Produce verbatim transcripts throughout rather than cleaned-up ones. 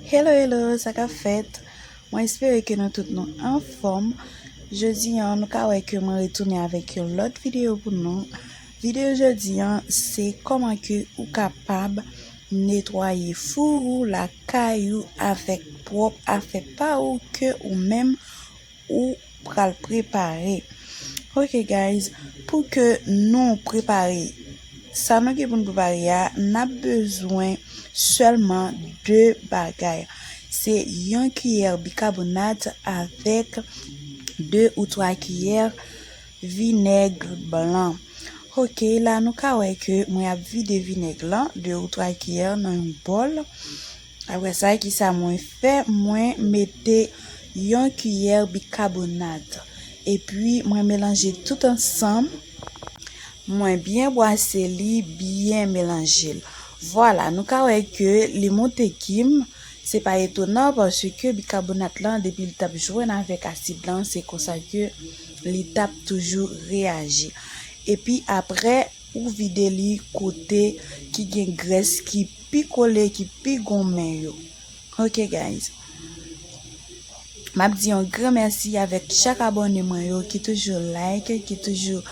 Hello, hello, sa k ap fèt? Mwen espere ke nou tout nou anfòm. Jodi a, nou ka wè ke mwen retounen avèk yon lòt videyo pou nou. Videyo jodi a, se kòman ke ou kapab netwaye four ou, lakay ou, avèk pwòp afè pa ou ke ou menm ou pral prepare. Ok, guys, pou ke nou prepare sa nou gen pou nou prepare a, n ap bezwen sèlman de bagay. Se yon kiyè bikabonat avèk de ou twa kiyè vinèg blan. Ok, la nou ka wè ke mwen ap vide vinèg lan, de ou twa kiyè nan yon bòl. Apre sa, kisa mwen fè? Mwen mete yon kiyè bikabonat. Epi, mwen melanje tout ansanm. Mwen byen bwase li, byen melanje l. Vwala, nou ka wè ke li monte kim. Se pa etonan paske bikabonat lan, depi li t ap jwenn avèk asid lan, se konsa ke li t ap toujou reyaji. Epi apre, ou vide li kote ki gen grès ki pi kole, ki pi gonmen yo. Ok, guys. M ap di yon gran mèsi avèk chak abòne mwen yo ki toujou like, ki toujou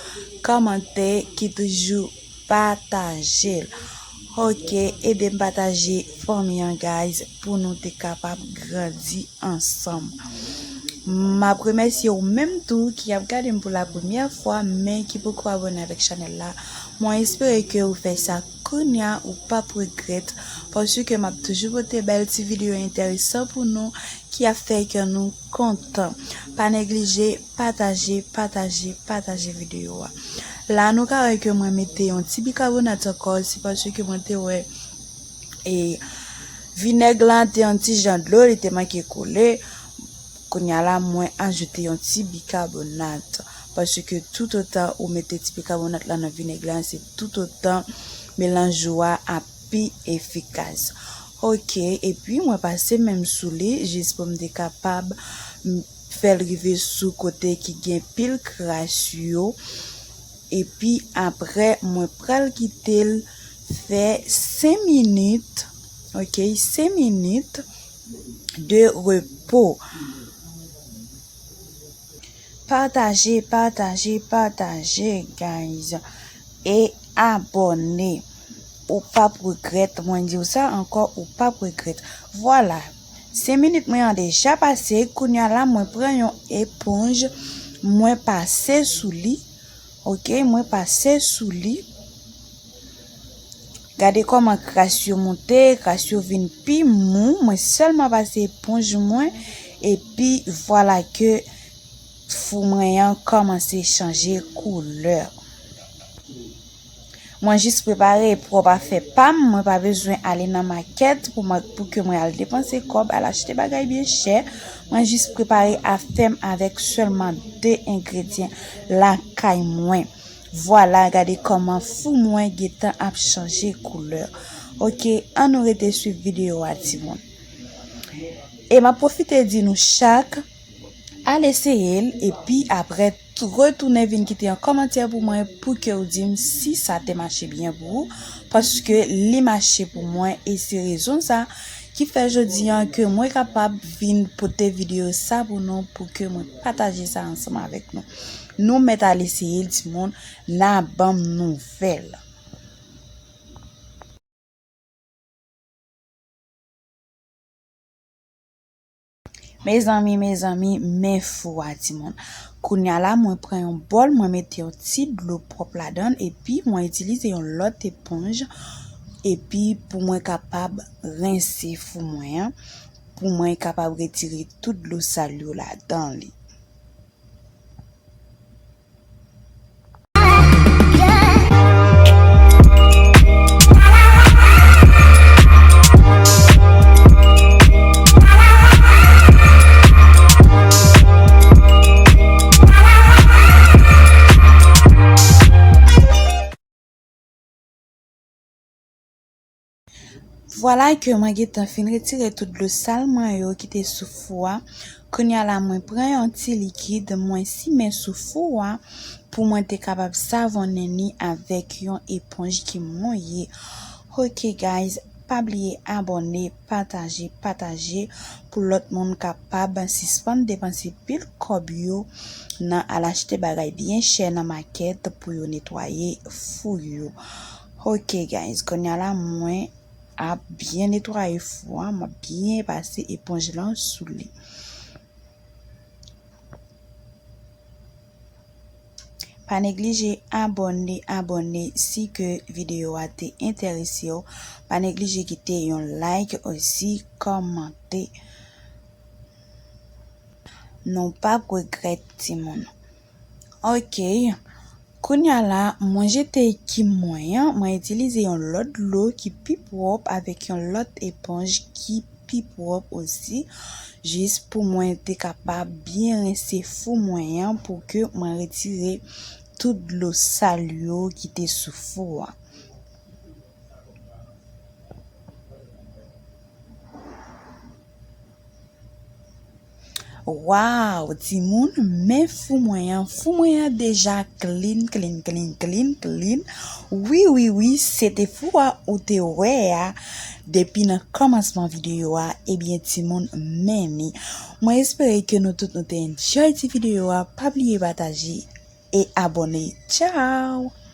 kòmante, ki toujou pataje l. Ok, ede m pataje fanmi an, guys, pou nou te kapab grandi ansanm. M ap remèsye ou menm tou ki ap gade m pou la premyè fwa, men ki poko abòne avèk chanèl la. Mwen espere ke ou fè sa kounya, ou p ap regrèt, paske m ap toujou pote bèl ti videyo enteresan pou nou ki ap fè kè nou kontan. Pa neglije pataje, pataje, pataje videyo a. La, nou ka wè ke mwen mete yon ti bikabonat ankò, se paske mwen te wè e vinèg lan te yon ti jan dlo, li te manke koule. Kounya la, mwen ajoute yon ti bikabonat. Paske toutotan ou mete ti bikabonat la nan vinèg la, se toutotan melanj ou a ap pi efikas. Ok, epi mwen pase men m sou li, jis pou m te kapab m, fè l rive sou kote ki gen pil kras yo. Epi apre, mwen pral kite l fè senk minit. Ok, senk minit de repo. Pataje, pataje, pataje, guys. E abòne. Ou p ap regrèt, mwen di w sa ankò, ou p ap regrèt. Vwala. Senk minit mwen an deja pase, kounya la mwen pran yon eponj, mwen pase sou li. Ok, mwen pase sou li. Gade kòman kras yo monte, kras yo vin pi mou. Mwen sèlman pase eponj mwen, epi vwala ke fou mwen an kòmanse chanje koulè. Mwen jis prepare pwòp afè pa m, mwen pa bezwen ale nan makèt pou mwen, pou ke mwen al depanse kòb, al achte bagay byen chè. Mwen jis prepare afè m avèk sèlman de engredyan lakay mwen. Vwala, gade kòman fou mwen gentan ap chanje koulè. Ok, ann nou rete swiv videyo a, timoun. E m ap pwofite di nou chak, al eseye l, epi apre, t-, retounen vin kite yon kòmantè pou mwen, pou ke w di m si sa te mache byen pou ou, paske li mache pou mwen, e se rezon sa ki fè jodi an ke mwen kapab vin pote videyo sa pou nou, pou ke mwen pataje sa ansanm avèk nou. Nou mèt al eseye l, timoun, n a ban m nouvèl. Mezanmi, mezanmi, men fou a, timoun. Kounya la, mwen pran yon bòl, mwen mete yon ti dlo pwòp ladan l, epi mwen itilize yon lòt eponj, epi pou mwen kapab rense fou mwen an, pou mwen kapab retire tout dlo sal yo ladan li. Vwala ke mwen gentan fin retire tout dlo sal mwen yo ki te sou fou a. Kounya la, mwen pran yon ti likid, mwen simen sou fou a pou mwen te kapab savonnen li avèk yon eponj ki mouye. Ok, guys, Pa bliye abòne, pataje, pataje pou lòt moun kapab sispann depanse pil kòb yo nan al achte bagay byen chè nan makèt pou yo netwaye fou yo. Ok guys, kounye a la mwen ap byen netwaye fou an, m ap byen pase eponj lan sou li. Pa neglije abòne, abòne si ke videyo a te enterese w. Pa neglije kite yon like osi, kòmante. Nou p ap regrèt timoun. Ok. Kounye a la, mwen jete ekim mwen an, mwen itilize yon lòt dlo ki pi pwòp avèk yon lòt eponj ki pi pwòp osi, jis pou mwen te kapab byen rense fou mwen an pou ke mwen retire tout dlo sal yo ki te sou fou a. Waw, timoun, men fou mwen an. Fou mwen an deja clean, clean, clean, clean, clean. Wi, wi, wi, se te fou a ou te wè a depi nan kòmansman videyo a. Ebyen, timoun, men ni. Mwen espere ke nou tout nou te enjoy ti videyo a. Pa bliye pataje e abòne. Tchao!